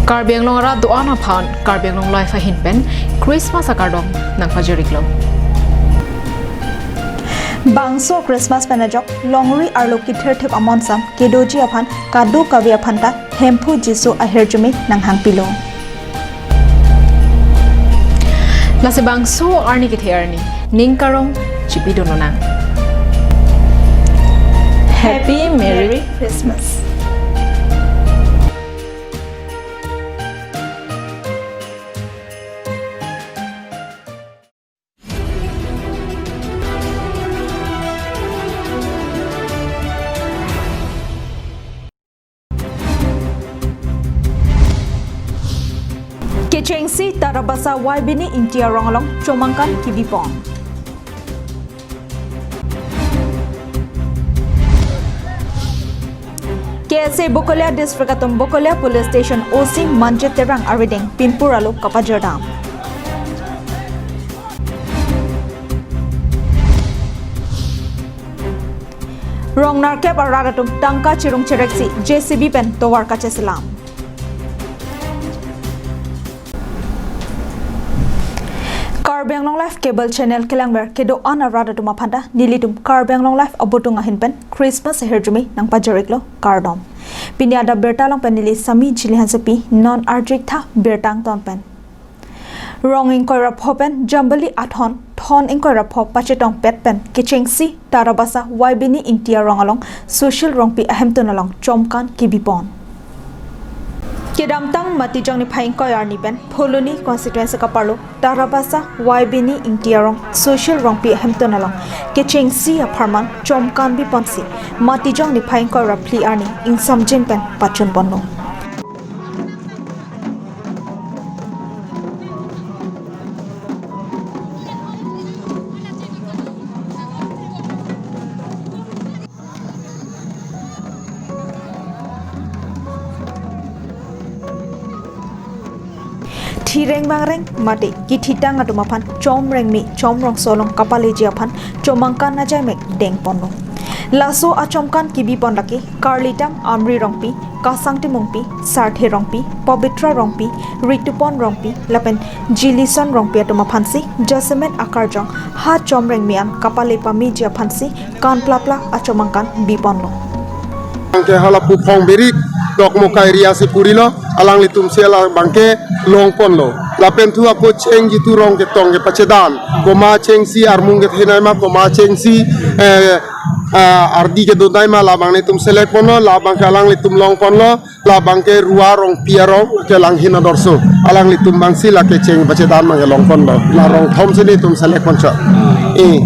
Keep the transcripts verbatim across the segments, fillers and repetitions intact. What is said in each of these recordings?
Karbi Anglong arat do-an aphan Karbi Anglong Live ahin pen Christmas akardom nangpajir-iklo. Bangso Christmas pen ajok longri arlo kithirthip amonsam kedoji aphan kadokave aphanta Hemphu Jisu ahirjume nanghangpilo. Lasi bangso arni kethe arni ning karong chipidun lonang. Happy Merry Christmas. Kechengsi Tarabasa Y B Ni Ingti arong along chomangkan kebipon. K S A Bokolia District atum Bokolia Police Station O C Manjit Terang arideng pinpur alo kapajirdam. Rong nerkep arat atum tangka chirung chireksi J C B pen tovar kacheselam. Karbi Anglong Live Cable Channel kelangver kedo-an arat atum aphanta nelitum Karbi Anglong Live abotung ahin pen Christmas ahirjume nangpajir-iklo, kardom. Pini adap birta along pen neli Sami Jili Hansepi non arju-iktha birta angton pen. Rong ingkoi ra pho pen Jambili athon, thon ingkoi ra pho pachetongpet pen kechengsi Tarabasa Y B Ni Ingti arong along Sushil Rongpi ahemtun along chomangkan kebipon. Kedamtang Matijong niphai ingkoi arni pen Phuloni constituency kaparlo Tarabasa Y B Ni Ingti arong Sushil Rongpi ahemtun along kechengsi apharman chomangkan biponsi Matijong niphai ingkoi ra phli arni ingsamjin pen pachunponlo. Thireng bangreng mate kithitang atum aphan chomrengme chomrongso along kapaleji aphan chomangkan ajaimek dengponlo. Laso achomangkan kebipon lake Karlitam Amri Rongpi, Kasang Timungpi, Sarthe Rongpi, Pabitra Rongpi, Ritupon Rongpi lapen Jilison Rongpi atum aphansi jasemet akarjong ha chomrengme an kapale pameji aphansi kanplapla achomangkan biponlo. Bangke hala Puphong Berik, Dokmoka area si purilo, alanglitum si la bangke longponlo. Lapen thu ako cheng jitu rong ketong kepachedan, koma chengsi armung kethenei ma, koma chengsi, eh, ah, ardi kedodai ma, labang netum select ponlo, labangke alanglitum longponlo, labangke Rua Rongpi arong, ke Langhin adorso, alanglitum bangsi lake cheng pachedan bangke longponlo, la rong thom si netum select ponchot. Eh,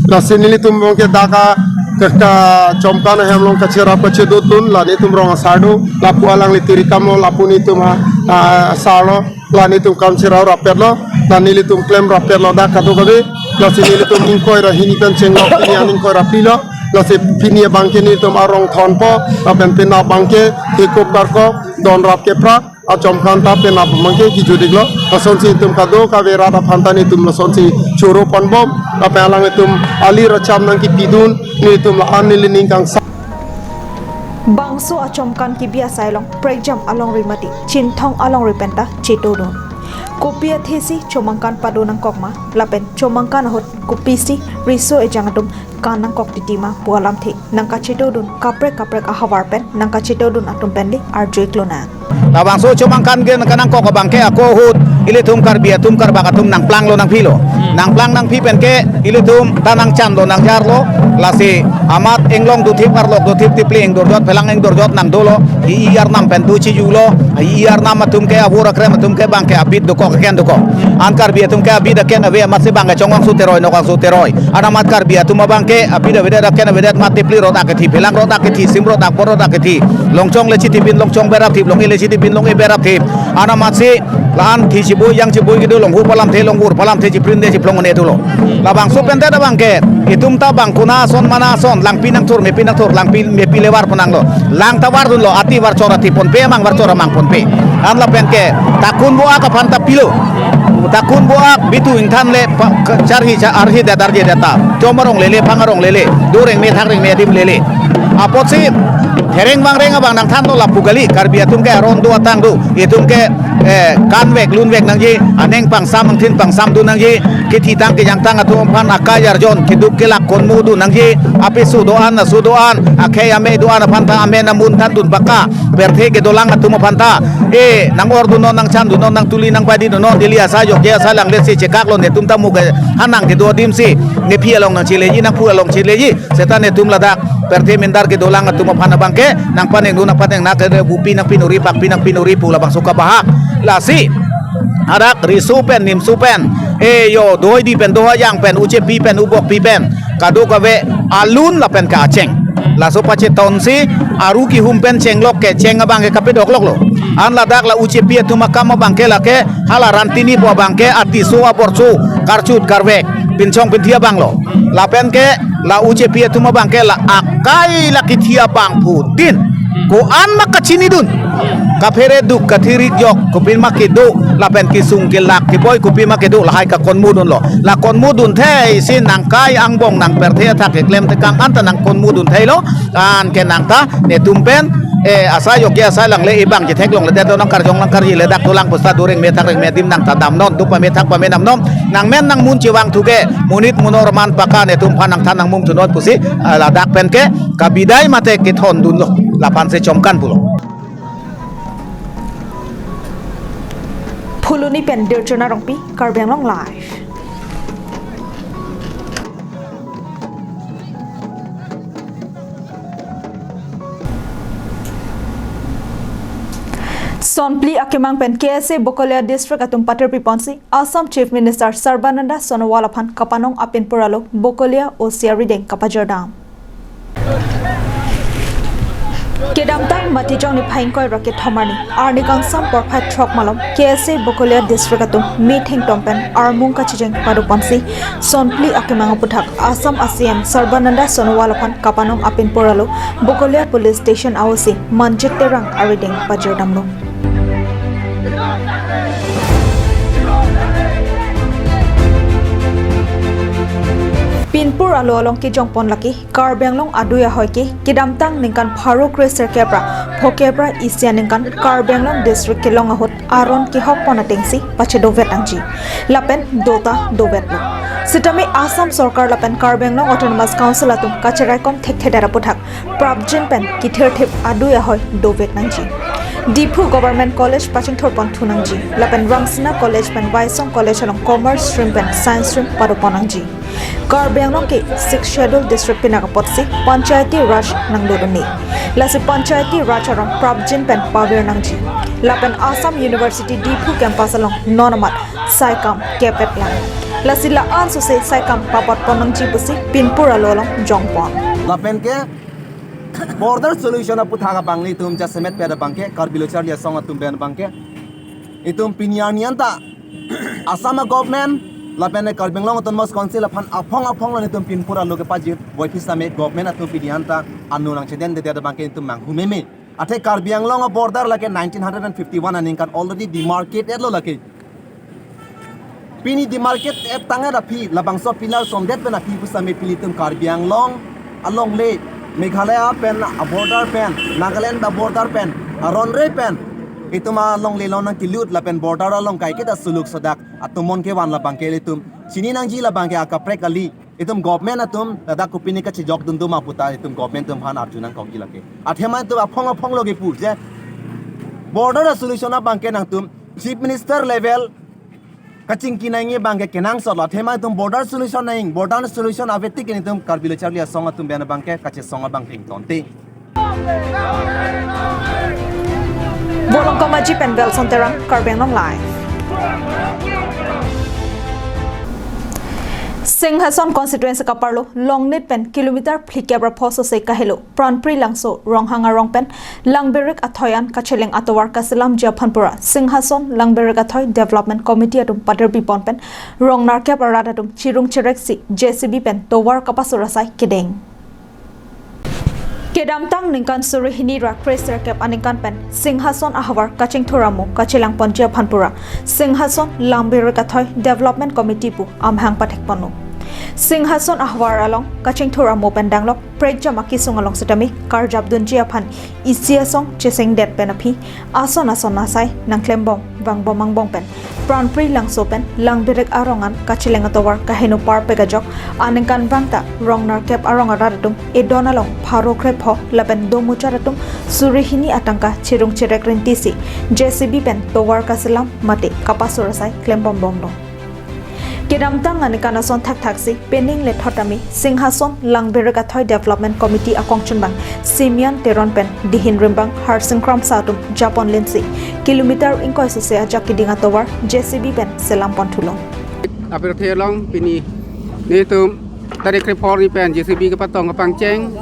lasi nelitum bangke dak a ke, kachomangkan ahem along kacherap kachedodun, la netum rong asar do, lapu alangli tiri kamlo, lapu netum ha, ah, asarlo, la netum kam cherap rapetlo, la nelitum klem rapetlo dak kadokave, lasi nelitum ingkoi ra hini pen chenglok pini an ingkoi ra phli lo, lasi pini abangke nelitum arong thonpo, lapen penap abangke hekop karkok, don rap kepra, achomangkan ta penap abangke kejut-iklo, lasonsi netum kadokave rat aphanta netum lasonsi choro ponbom, lapen alanglitum ali racham nangkepidun, netum la-an neli ning kangsam. Bangso achomangkan kebi asai along prekjam alongri mate Chinthong alongri penta chetodun. Kopi athesi chomangkan pado nangkok ma, lapen chomangkan ahut kopisi riso ejang atum kan nangkok titi ma pu alamthe nangkachetodun kaprek kaprek ahavar pen nangkachetodun atum pen le arju-iklonang. Labangso chomangkan ke nangkanangkok abangke ako ahut ilitum Karbi atum Karbak atum nangplanglo nangphilo. Hmm. Nangplang nangphi penke ilitum ta nangchanlo nangjarlo, lasi amat inglong dothip arlok dothip tipli ingdorjot phelang ingdorjot nangdolo, hi-i arnam pen dochijulo, hi-i arnam atum ke avur akrem atum ke bangke abit dokok aken dokok. An Karbi atum ke abit aken ave amatsi bangke chongvang su teroi nokvang su teroi. An amat Karbi atum abangke abit avedet aken avedet mat tipli rot akethi, phelang rot akethi, sim rot akbor rot akethi. Longchong le chitipin longchong berapthip, long-e le chitipin long-e berapthip. An amatsi la-an thi chiboi yang chiboi kedo, longhu palamthe longvur palamthe, chiprinde chiplong ne thulo. Labangso pendet abangke itum ta bang kona ason mana ason, langpi nangthur mepi nangthur, langpi mepi le varpon nanglo. Lang ta vardunlo, ati varchor ati ponpe, amang varchor amang ponpe. An lapenke takun bo-ak aphanta pilo. Takun bo-ak bitu ingthan le pa, ka, charhi cha, arhi det arje det ta. Chom arong lele, phang arong lele, do rengme thang rengme adim lele. Apotsi Thereng vangreng abang nangthanlo lapu kali, Karbi atum ke aron do atang do, itum ke, eh, kanvek lunvek nangji, aning pangsam angthin pangsam do nangji, kethitang kejangtang atum aphan akai arjon, keduk kelak konmu do nangji, apiso do-an, aso do-an, akhei amei do-an aphan ta amen amun thandun baka, pirthe kedolang atum aphan ta, eh, nang-or dunnon, nangchan dunnon, nangtuli nangpadi dunnon, neli asai jokje asai langle si chekaklo, netum ta mu ke hanang kedo adim si, nephi along nangcheleji, nangphu along cheleji, seta netum ladak pirthe mindar kedolang atum aphan abang ke nangpaneng dun, nangpaneng na ke bupi nangpinori, pakpi nangpinori pu labangso kabahak. Lasi hadak riso pen, nimso pen, eh, yo, doidi pen, dohajang pen, uchepi pen, ubokpi pen, kadokave alun lapen kacheng. Laso pachetonsi aru kehum pen chenglok ke cheng abang ke kapedokloklo. An ladak la uchepi atum akam abang ke lake hala rantini pu abang ke atiso aborso karchut karvek pinchong pinthi abanglo. Lapen ke la uchepi atum abang ke la akai la kethi abangphutin ko-an ma kachinidun. Kaphere duk kathirik jok kopima kedo lapen kesung kelak keboi kopima kedo lahai kakonmu dunlo. La konmu dunthei si nangkai angbong nangpirthe athak keklem tekang anta nangkonmu duntheilo. Anke nangta netum pen, eh, asai jokje asai langle ibang chetheklongledet do, nangkarjong nangkarjiledak dolang pusta do rengme thak rengme adim nangta damnon, do pame thak pame damnon, nangmen nangmun chevangthu ke monit munor man paka netum aphan nangthan nangmung thunon pusi, ah, ladak pen ke kabidai mate kethondunlo, laphan si chomkan pulo. Phuloni pen Dirchona Rongpi, Karbi Anglong Live. Sonphli akemang pen K S A Bokolia District atum patirpi ponsi Assam Chief Minister Sarbananda Sonowal aphan kapanong apinpur alo Bokolia O C arideng kapajirdam. Kedamtang Matijong niphai ingkoi ra kethom arni, arni kangsam porphai throk malom K S A Bokolia District atum metheng tom pen armung kachijeng pado ponsi Sonphli akemang aputhak Assam a C M Sarbananda Sonowal aphan kapanong apinpur alo Bokolia Police Station a O C Manjit Terang arideng pajirdamlo. Pinpur alo along kejongpon lake Karbi Anglong adui ahoi ke kedamtang ningkan pharo kre sirkep ra phokep ra isi aningkan Karbi Anglong District kelong ahut aron kehokpon atengsi pachedovet nangji. Lapen dota dovetlo. Sitame Assam Sorkar lapen Karbi Anglong Autonomous Council atum kacheraikom thekthedet aputhak prapjin pen kithirthip adui ahoi dovet nangji. Diphu Government College pachingthurpon thu nangji. Lapen Rangsina College pen Waisong College along Commerce stream pen Science stream padopon nangji. Karbi Anglong ke Sixth Schedule District pinak apotsi Panchayati Raj nangdodunde. Lasi Panchayati Raj aron prapjin pen pavir nangji. Lapen Assam University Diphu campus along non amat saikam kepet lang. Lasi la-an sose saikam papotpon nangji pusi pinpur alo along jongpon. Lapen ke border solution aputhak abang ilitum jasemet pet abang ke Karbi Lo Charli Asong atum pen abang ke itum pini arni anta Assam a government lapen Karbi Anglong Autonomous Council aphan aphong aphong lo nelitum pinpur alo kepajir, boi phi same government atum pini anta anu nangchedendedet abang ke itum manghu meme. Athe Karbi Anglong a border lake nineteen hundred and fifty-one aningkan already demarcated lo lake. Pini demarcate et tangdet aphi, labangso pillar sondet pen aphi pusitame pilitum Karbi Anglong alongle, Meghalaya pen a border pen, Nagaland a border pen, aronre pen itum alongle along nangkelut lapen border along kaiketa suluk sodak atumon kevan labang ke ilitum chini nangji labang ke akaprek kali. Itum government atum ladak kopine kachejok dundun ma puta itum government atum aphan arju nangkokji lake. Athema itum aphong aphong lo kepu je border solution abang ke nangtum Chief Minister level kachingki nangji abang ke kenangsot lo. Athema itum border solution nang, border solution ave tik itum Karbi Lo Charli Asong atum pen abang ke kachesong abang ke ingtonte. Bolong Komaji pen Belson Terang, Karbi Anglong Live. Singhason constituency kaparlo Longnit pen kilometer phlikep ra pho sose kahelo Pranpri Langso Ronghang arong pen Langberik athoi an kacheleng atovar kaselamji aphan pura Singhason Langberik athoi Development Committee atum patirpi pon pen rong nerkep arat atum chirung chereksi J C B pen tovar kapasur asai kedeng. Kedamtang ningkan suri hini ra kre sirkep aningkan pen Singhason ahavar kachingthur amo kachelang ponji aphan pura Singhason Langberik athoi Development Committee pu amahang pathek ponlo. Singhason ahavar along kachingthur amo pen danglok prekjam akisung along setame karjap dunji aphan isi asong chesengdet pen aphi ason ason asai nangklembom vangbom angbong pen Pranpri Langso pen Langbirik arong an kacheleng atovar kaheno parpek ajok aningkanvang ta rong nerkep arong arat atum edon along pharo krepho lapen domuchar atum suri hini atangka chirung chirek rintisi J C B pen tovar kaselam mate kapasur asai klembom bomlo. Kedamtang aningkan ason thakthaksi pening lethot ami Singhason Langbirik Athoi Development Committee akongchunbang Simeon Teron pen dihin rimbang Harsing Kramsa atum japon lensi kilometer ingkoi sose ajak keding atovar J C B pen selampon thulo. Apirthe along pini netum tarik krepho arni pen J C B kepatong kepangcheng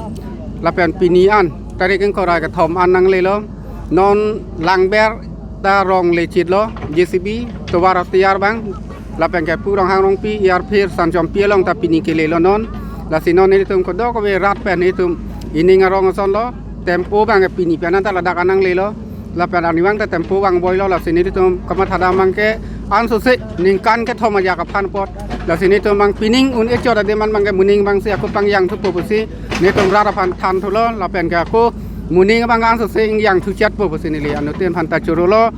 lapen pini an tarik ingkoi ra kethom an nanglelo. Non Langber ta rong lechitlo, J C B tovar atiyar abang lapen ke Pu Ronghang Rongpi, Yarphir Sanchompi along ta pini kelelo non. Lasi non nelitum kodok kave rat pen nelitum ining arong asonlo, tempo abang ke pini pen an ta ladak an nanglelo. Lapen arnivang ta tempo vangvoilo, lasi nelitum kamatha dam abang ke ansose ningkan kethom ajak aphan apot. Lasi nelitum abang pining un-e chot adim an abang ke moning abangsi ako pangjang thupo pusi nelitum rat aphan than thulo, lapen ke ako moning abang ansose ingjang thuchetpo pusi neli anuttin aphan ta chorolo.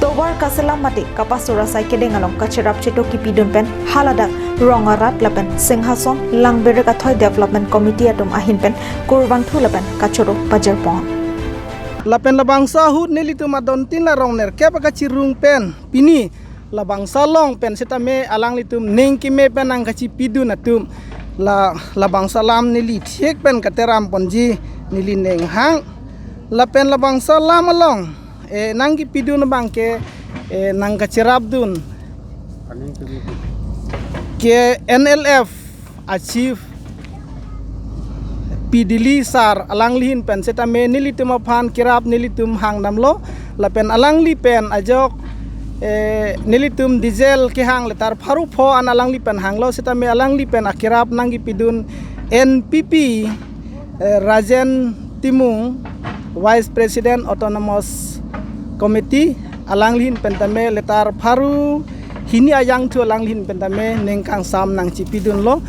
Tovar kaselam mate kapasur asai kedeng along kacherap chetok kipidun pen haladak rong arat lapen Singhason Langbirik Athoi Development Committee atum ahin pen kurvangthu lapen kachoro pajirpon. Lapen labangso ahut nelitum adontin la rong nerkep akachirung pen pini labangso along pen setame alanglitum ning keme pen nangkachipidun atum la labangso alam neli thik pen kateram ponji neli ning hang. Lapen labangso alam along, eh, nangkipidun abang ke, eh, nangkacherapdun ke N L F a-chief P Dili sir alangli ahin pen setame nelitum aphan kerap nelitum hangdamlo, lapen alangli pen ajok, eh, nelitum diesel kehang litre pharo pho an alangli pen hanglo, setame alangli pen akerap nangkipidun N P P, eh, Rajen Timung, Vice President Autonomous Committee, alangli ahin pen tame litre pharo hini ajangthu alangli ahin pen tame ning kangsam nangchipidunlo.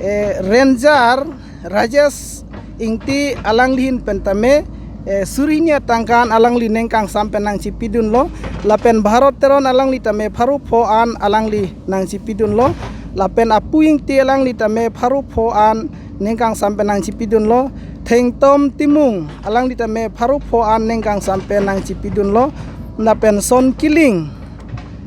Eh, Ranger Rajesh Ingti alangli ahin pen tame, eh, suri hini atangka an alangli ning kangsam pen nangchipidunlo. Lapen Bharat Teron alangli tame pharo pho an alangli nangchipidunlo. Lapen Apu Ingti alangli tame pharo pho an ning kangsam pen nangchipidunlo. Thengtom Timung alangli tame pharo pho an ning kangsam pen nangchipidunlo. Lapen Son Killing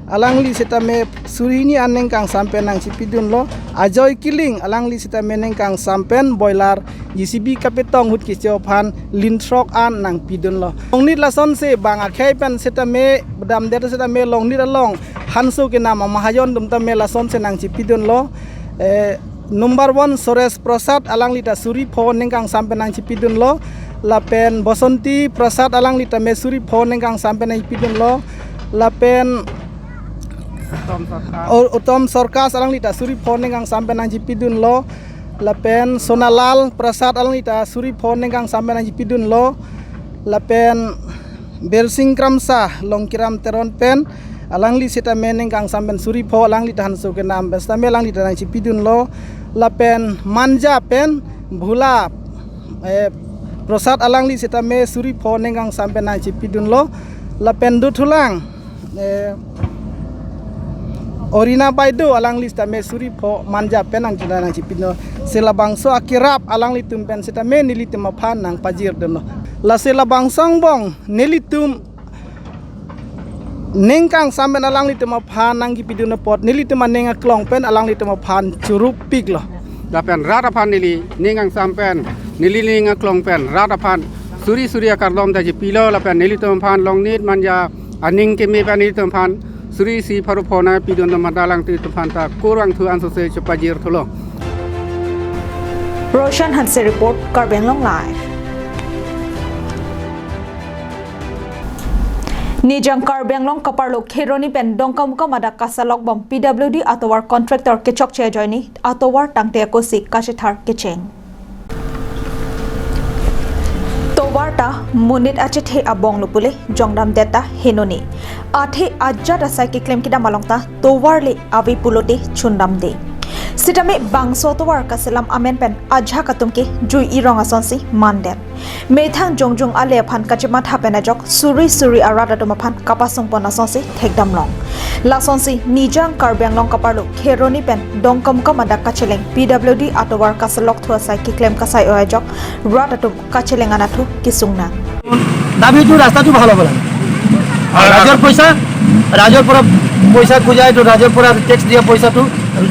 alangli setame suri hini an ning kangsam pen nangchipidunlo. Ajoy Killing alangli setame ning kangsam pen boiler J C B kapetong ahut kecho aphan linthrok an nangpidunlo. Longnit lasonsi bang akhei pen setame bedamdet setame Longnit along hanso kenam amahajon atum tame lasonsi nangchipidunlo. Eh, number one Suresh Prasad alangli ta suri pho ning kangsam pen nangchipidunlo. Lapen Basanti Prasad alangli tame suri pho ning kangsam pen nangchipidunlo. Lapen Uttom Sarkar. O-, Uttom Sarkar alangli ta suri pho ning kangsam pen nangchipidunlo. Lapen Sonalal Prasad alangli ta suri pho ning kangsam pen nangchipidunlo. Lapen Bersing Kramsa, Longkiram Teron pen, alangli setame ning kangsam pen suri pho, alangli ta hanso kenam pen setame alangli ta nangchipidunlo. Lapen Manja pen Bhula, eh, Prasad alangli setame suri pho ning kangsam pen nangchipidunlo. Lapen dothulang, eh, Orina Baido alangli setame suri pho Manja pen nangchina nangchipidunlo. Si labangso akerap alanglitum pen setame nelitum aphan nangpajirdunlo. Lasi labangso angbong nelitum ning kangsam pen alanglitum aphan nangkipidun apot nelitum aning aklong pen alanglitum aphan chorupiklo. Lapen rat aphan neli ning kangsam pen, neli ning aklong pen rat aphan suri suri akardom ta chipilo, lapen nelitum aphan Longnit Manja aning keme pen nelitum aphan suri isi pharo pho nangpidun atum adalang nelitum aphan ta kurvangthu ansose chepajir thulo. Roshan Hanse report, Karbi Anglong Live. Nijang Karbi Anglong kaparlo Kheroni pen Dongkamukam adak kasalok bom P W D atovar contractor kechokche ajoine atovar tangte akosi kachethar kecheng. Tovar ta monit achethe abong lo pule jongdamdet ta henone. Athe ajat asai keklem kedam along ta tovar le ave pulote chundamde. Sitame bangso atovar kaselam amen pen ajahak atum ke jui-irong asonsi mandet. Methang jongjong ale aphan kachematha pen ajok suri suri arat atum aphan kapasungpon asonsi thekdamlong. Lasonsi Nijang Karbi Anglong kaparlo Kheroni pen Dongkamkam adak kacheleng P W D atovar kaselokthu asai keklem kasai-oi ajok rat atum kacheleng anatthu kesung nang. দাবীটো ৰাস্তাটো ভাল হ'ব লাগে। ৰাইজৰ পইচা, ৰাইজৰ পৰা পইচা খোজা, এইটো ৰাইজৰ পৰা টেক্স দিয়া পইচাটো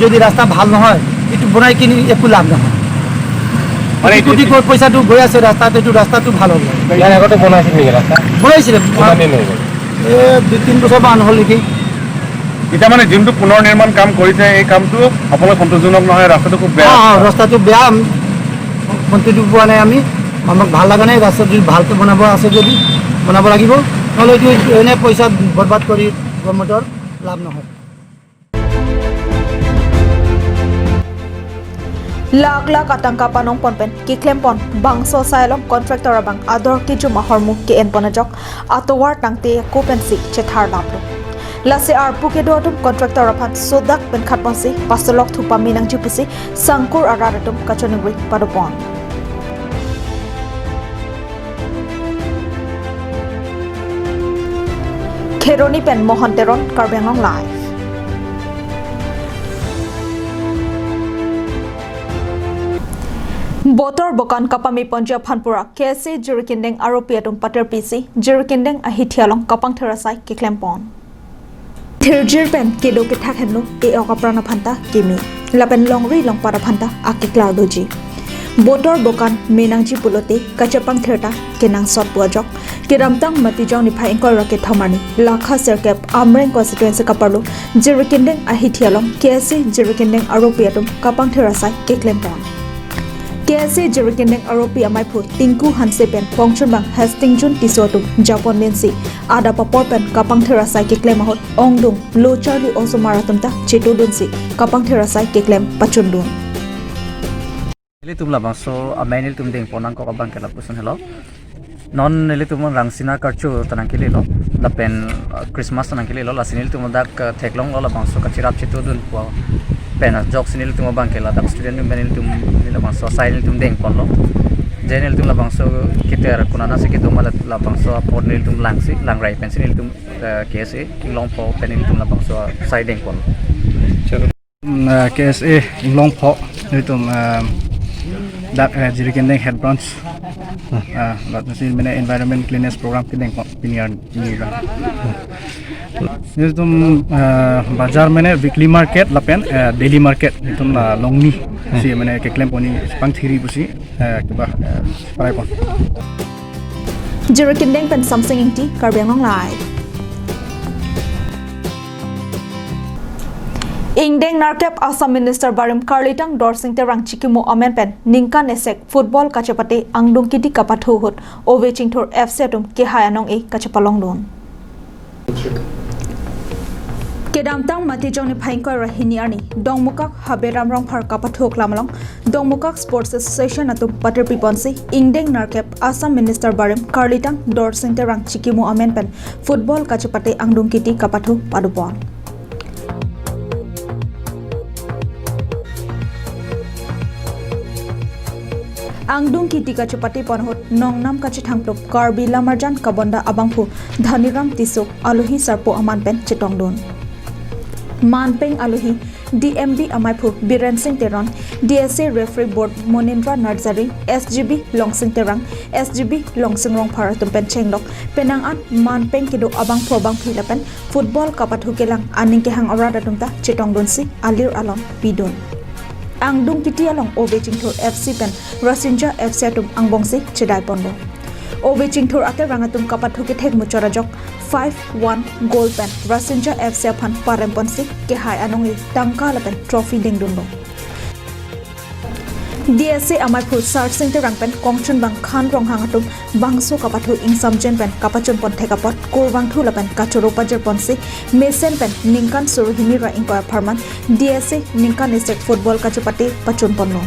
যদি ৰাস্তা ভাল নহয়, এইটো বনাই কিনি একো লাভ নহয়। মানে কোটি এইটো কোটি কোটি পইচাটো গৈ আছে ৰাস্তাত, এইটো ৰাস্তাটো ভাল হ'ব লাগে। ইয়াৰ আগতে বনাইছিল নেকি ৰাস্তা? বনাইছিলে। কিমান দিন হৈ গ'ল? এই দুই তিনি বছৰমান হ'ল নেকি। এতিয়া মানে যোনটো পুনৰ নিৰ্মাণ কাম কৰিছে, এই কামটো আপোনালোক সন্তোষজনক নহয়, ৰাস্তাটো খুব বেয়া। অ, অ, ৰাস্তাটো বেয়া, সন্তোষ পোৱা নাই আমি। আমাক ভাল লগা নাই, ৰাস্তা যদি ভালকৈ বনাব আছে যদি বনাব লাগিব, নহ'লে এইটো এনে পইচা বৰবাদ কৰি গভৰ্ণমেণ্টৰ লাভ নহয়। Lakh lakh atangka panongpon pen keklempon bangso asai along contractor abang ador kejum ahormu ke-enpon ajok atovar tangte ako pensi chetharlaplo. Lasi arpu kedo atum contractor aphan sodak pen khatponsi paselokthu pame nangji pusi sangkur arat atum kachiningri padopon. Kheroni pen Mohan Teron, Karbi Anglong Live. Botor bokan kapameponji aphan pura K S A Jirikindeng aropi atum paterpisi Jirikindeng ahithi along kapangthir asai keklempon. Thirjir pen kedo kethak henlo e-ok apran aphanta keme, lapen longri longpat aphanta akeklar doji. Botor bokan me nangji pulote kachepangthir ta kenangsot pu ajok kedamtang Matijong niphai ingkoi ra kethom arni Lakha sirkep Amreng constituency kaparlo Jirikindeng ahithi along K S A Jirikindeng aropi atum kapangthir asai keklempon. K S A Jirikindeng aropi amaiphu Tinku Hanse pen Phongchunbang Hestingjun Tisso atum japon mensi adap apor pen kapangthir asai keklem ahut ongdung lo charli osomar atum ta chetodunsi kapangthir asai keklem pachundun. Nelitum labangso amei nelitum dengpon nangkok abang ke lapuson helo. Non nelitum Rangsina karcho ta nangkelelo, lapen, uh, Christmas ta nangkelelo, lasi nelitum dak, uh, theklonglo labangso kachirap chetodun pu pen ajoksi nelitum abang ke ladak student atum pen nelitum neli labangso asai nelitum dengponlo. Je nelitum labangso keter konatsi kedo ma la-, labangso apor nelitum langsi, langrai pensi nelitum, uh, K S A Inglongpho pen nelitum labangso asai dengpon. Mm, eh, K S A Inglongpho, nelitum, eh, dak, eh, Jirikindeng Head Branch. Eh, ladak si mane environment cleanliness program kedengpon pini arni. Nelitum, eh, bazar mane weekly market lapen, eh, daily market nelitum la longni si mane keklempon, pangthiri pusi, eh, kiba, eh, paraipon. Jirikindeng pen Samsing Ingti, Karbi Anglong Live. Ingdeng nerkep Assam Minister barim karlitang Dorsing Terang chikimo amen pen ningkan esek football kachepate angdung kiti kapathu ahut ove chingthur F C atum kehai anong-e kachepalongdun. Kedamtang Matijong niphai ingkoi ra hini arni Dongmukak Haberam Rongphar kapathu aklam along Dongmukak Sports Association atum paterpiponsi ingdeng nerkep Assam Minister barim karlitang Dorsing Terang chikimo amen pen football kachepate angdung kiti kapathu padopon. Angdung kiti kachepatepon ahut nongnam kachethangplup Karbi Lamarjan Kabonda abangphu Dhaniram Tisso alohi sarpo aman pen chetongdun. Manpeng alohi D M B amaiphu Biren Sing Teron, D S A Referee Board Monindra Narzary, S G B Longsing Terang, S G B Longsing Rongphar atum pen chenglok penang an manpeng kedo abangphu abangphi lapen football kapathu kelang aning kehang arat atum ta chetongdunsi alir alon pidun. Angdung kiti along ove chingthur F C pen Rasinja F C atum angbongsi chedaiponlo. Ove chingthur aterang atum kapathu kethek muchot ajok five one goal pen Rasinja F C aphan paremponsi kehai anong-e tangka lapen trophy dengdunlo. D S A amaiphu Sarsing Terang pen Kongchunbang Khan Ronghang atum bangso kapathu ingsamjen pen kapachunpon thek apot kurvangthu lapen kachoro pajirponsi mesen pen ningkan suri hini ra ingkoi apharman D S A ningkan esek football kachepate pachunponlo.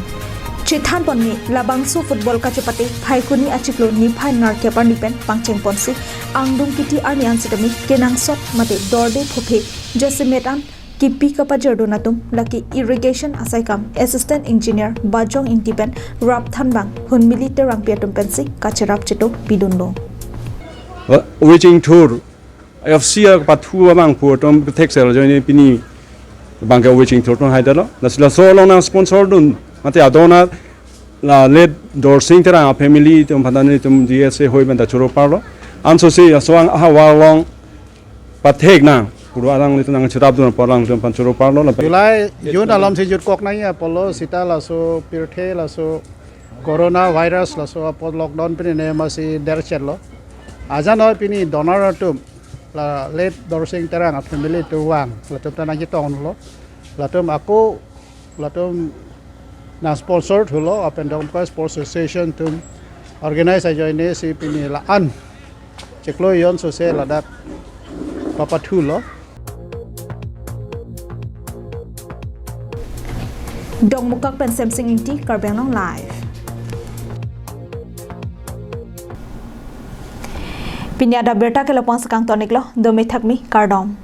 Chethanponme labangso football kachepate Phaikuni achiklo niphai nerkep arni pen pangchengponsi angdung kiti arni an sitame kenangsot mate dorde phophe jasemet an kipi kapajordun atum lake irrigation asaikam Assistant Engineer Bajong Ingti pen rapthan bang Hunmili Terangpi atum pensi kacherap cheto pidunlo. Waiting tour F C a pathu abang pu atum pethek sel ajoine pini bangke waiting tour atum haidalo. Lasi laso along nangsponsordun mate adona la late Dorsing Terang a family atum phan ta nelitum D S A hoi benda choro parlo. Ansose laso ang ahavar along pathek nang puru alanglitum nangcherapdun apot alanglitum phan choro parlo. Lapen July, June alom si jutkok nangji apotlo seta laso pirthe laso coronavirus laso apot lockdown pini ne masi derchetlo. Ajan noi pini donor atum la late Dorsing Terang a family atum vang latum ta nangchetonglo. Latum ako latum nangsponsor thulo lapen Dongmukak Sports Association atum organize ajoine si pini la-an chiklo jon sose ladak papathulo. Dongmukak pen Semsing Ingti, Karbi Anglong Live. Pini adap abirta ke lapu-an si kangton-iklo, dome thakme, kardom.